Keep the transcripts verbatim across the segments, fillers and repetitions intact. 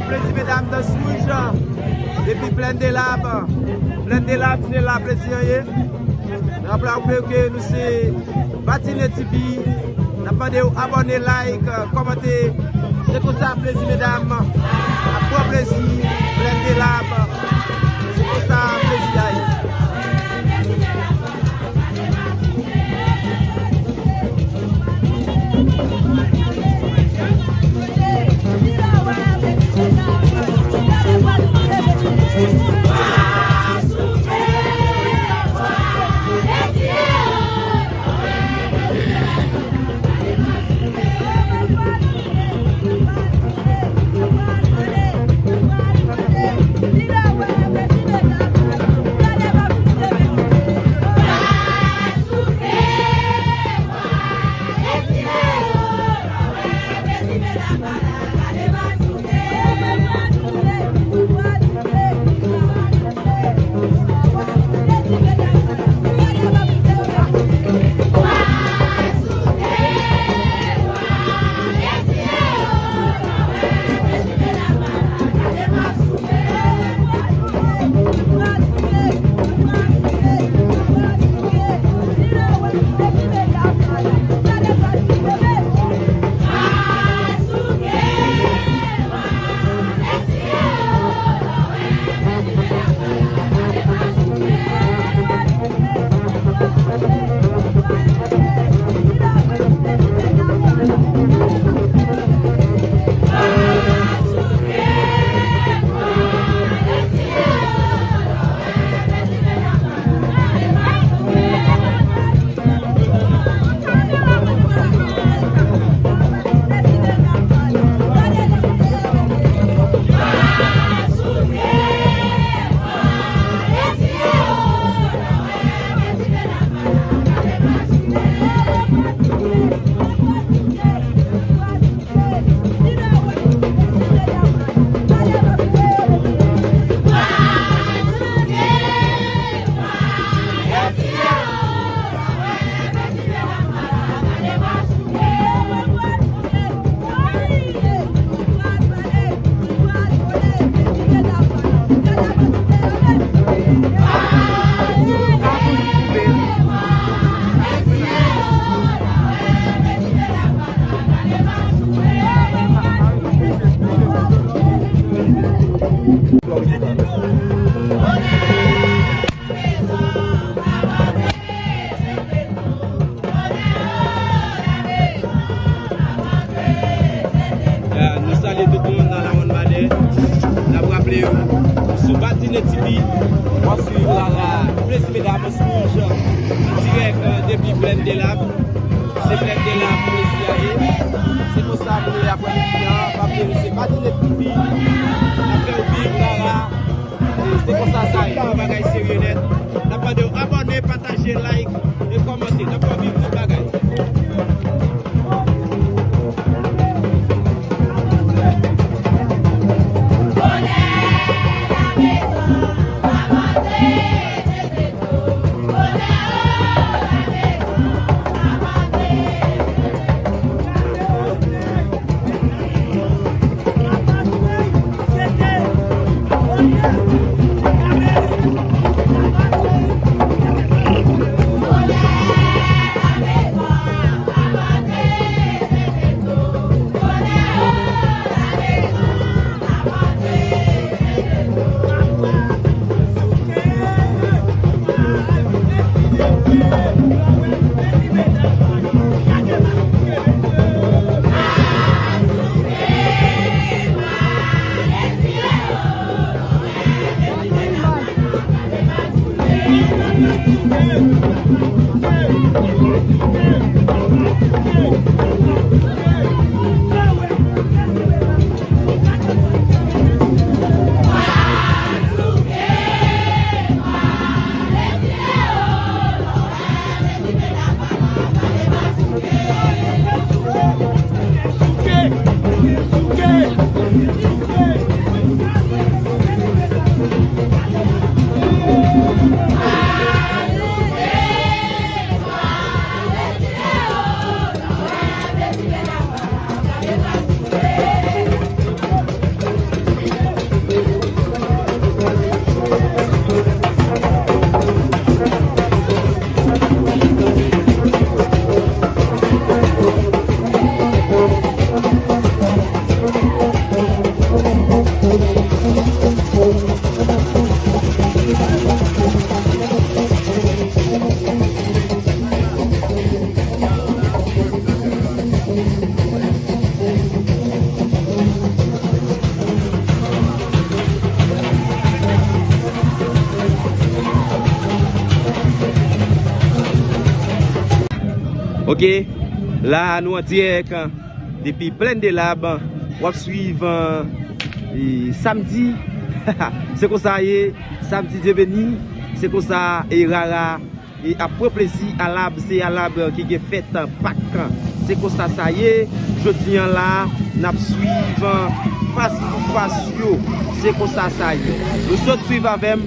Plezi medam Dans Wouj, depi Plèn de Lab. Plèn de Lab, se la plezi an ye. Raple w ke nou se Batine T V. N ap mande w abòne, like, kòmante. Se konsa plezi medam ap pran plezi Plèn de Lab. Se konsa plezi a ye. Ya, nou salye tout moun nan Lawonnbadè. N ap raple w, sou Batine T V, w ap swiv Rara, Plezi Medam Dans Wouj, dirèk, euh, depi Plèn de Lab. Se Plèn de Lab, plezi a ye. Se konsa nou ye apre midi an. Pa bliye, nou se Batine T V. N ap fè w viv Rara. Se konsa sa ye, yon bagay serye nèt. N ap mande w abòne, pataje, like e kòmante. N ap fè w viv tout bagay. Ok, la nou an dirèk depi Plèn de Lab, w ap swiv, e, samdi. Se konsa ye, samdi Dye beni, se konsa e Rara e ap pran plezi a Lab, se a Lab ki gen fèt Pak. Se konsa sa ye, jodi an la, n ap swiv fas pou fas yo. Se konsa sa ye. Nou sot swiv avè m.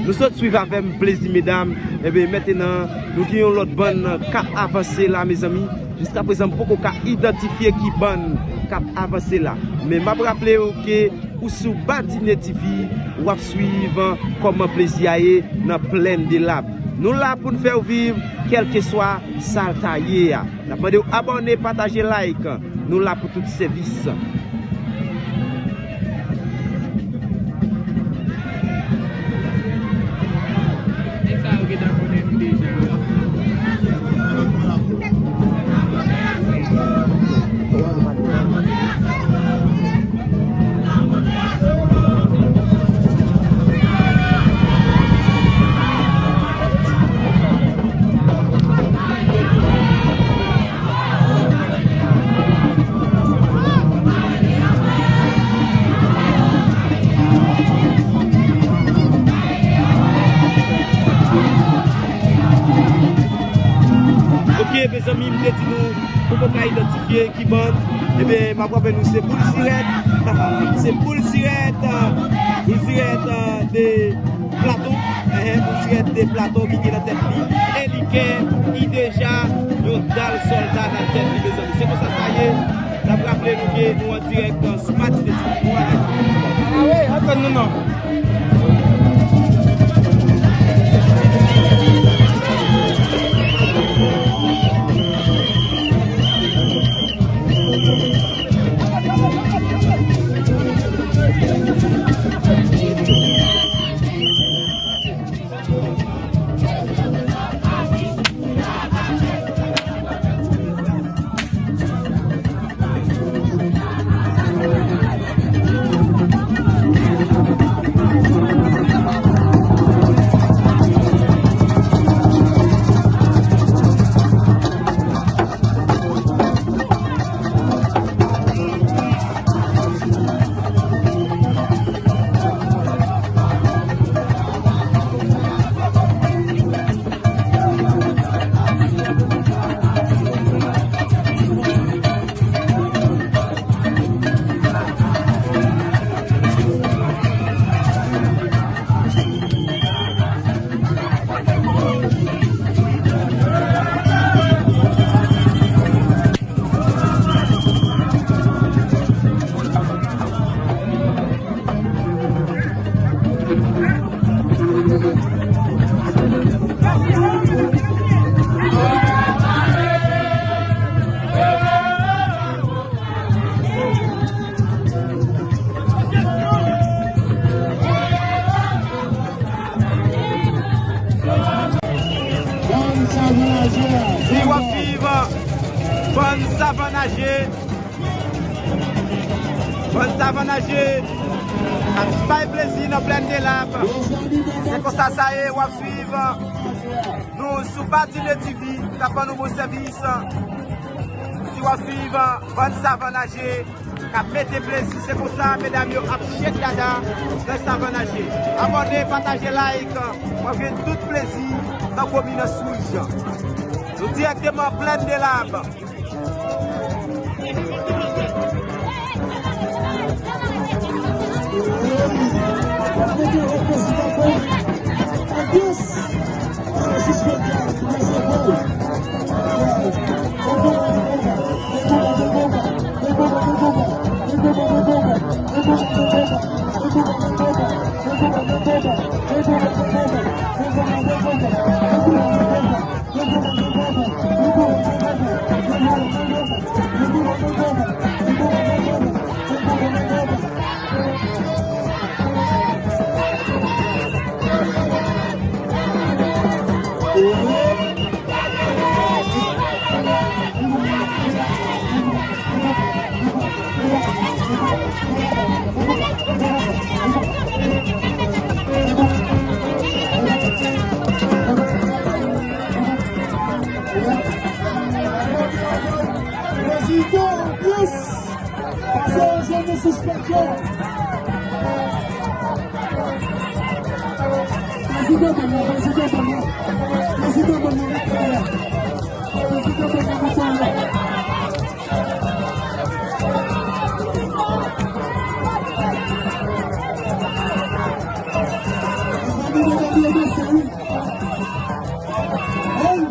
Nou sot swiv avè m, plezi medam. Enben, mentenan, nou gen yon lòt bann k ap avanse la, mezanmi. Jiskaprezan, m poko ka idantifye ki bann k ap avanse la. Men m ap raple w ke ou sou Badine T V, w ap swiv kòman plezi a ye nan Plèn de Lab. Nou la pou n fè w viv, kèlkeswa sa l ta ye a. N ap mande w abòne, pataje, like. Nou la pou tout sèvis. Nèg sa yo gentan konnen nou deja. Ok, mezanmi, m te di nou, pou nou ka idantifye ki bann, ebyen, m ap raple nou, se Boul Sirèt. Se Boul Sirèt, Boul Sirèt, de Platon, enhen, Boul Sirèt de Platon ki gen nan tèt li Elikè, ki deja yon dal sòlda nan tèt li, mezanmi. Se konsa sa ye. N ap raple nou ke nou an dirèk sou Badine T V. Nou ale. Ah wi, antann nou non. Si w ap swiv bann Savann Aje, bann Savann Aje ap bay plezi nan Plèn de Lab. Se konsa sa ye, w ap swiv nou sou Badine T V, k ap ban nou bon sèvis. Si w ap swiv bann Savann Aje, k ap mete plezi. Se konsa medam yo ap shake dada nan Savann Aje. Abòne, pataje, like, w ap jwenn tout plezi nan Kominans Wouj. Nou dirèkteman Plèn de Lab. Sispann yo. Prezidan ban mwen, prezidan ban mwen. Prezidan ban mwen, prezidan ban mwen. Mezanmi, mezanmi, mezanmi. Hey!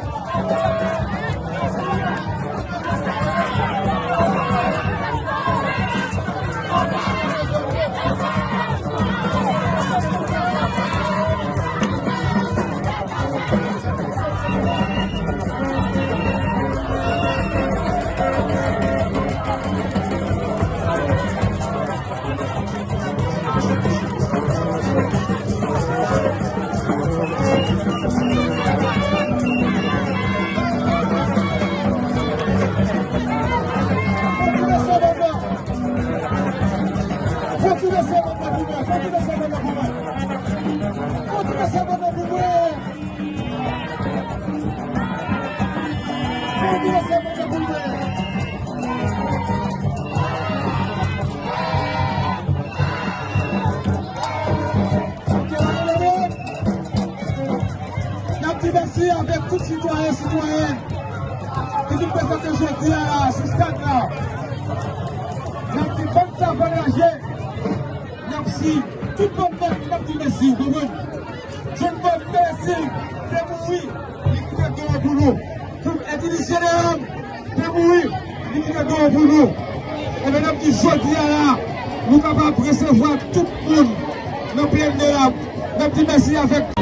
N ap di mèsi avèk tout sitwayen, sitwayèn ki vin prezante jodi a la sou stad la. N ap di bann sa vwayaje, n ap si tout bann nèg, n ap di mèsi, w konprann? John Bob Percy te mouri, li kite do pou nou. Pou Edilice Jenerand te mouri, li kite do pou nou. Ebyen, n ap di jodi a la, nou kapab resevwa tout moun nan plèn de la. N ap di mèsi avèk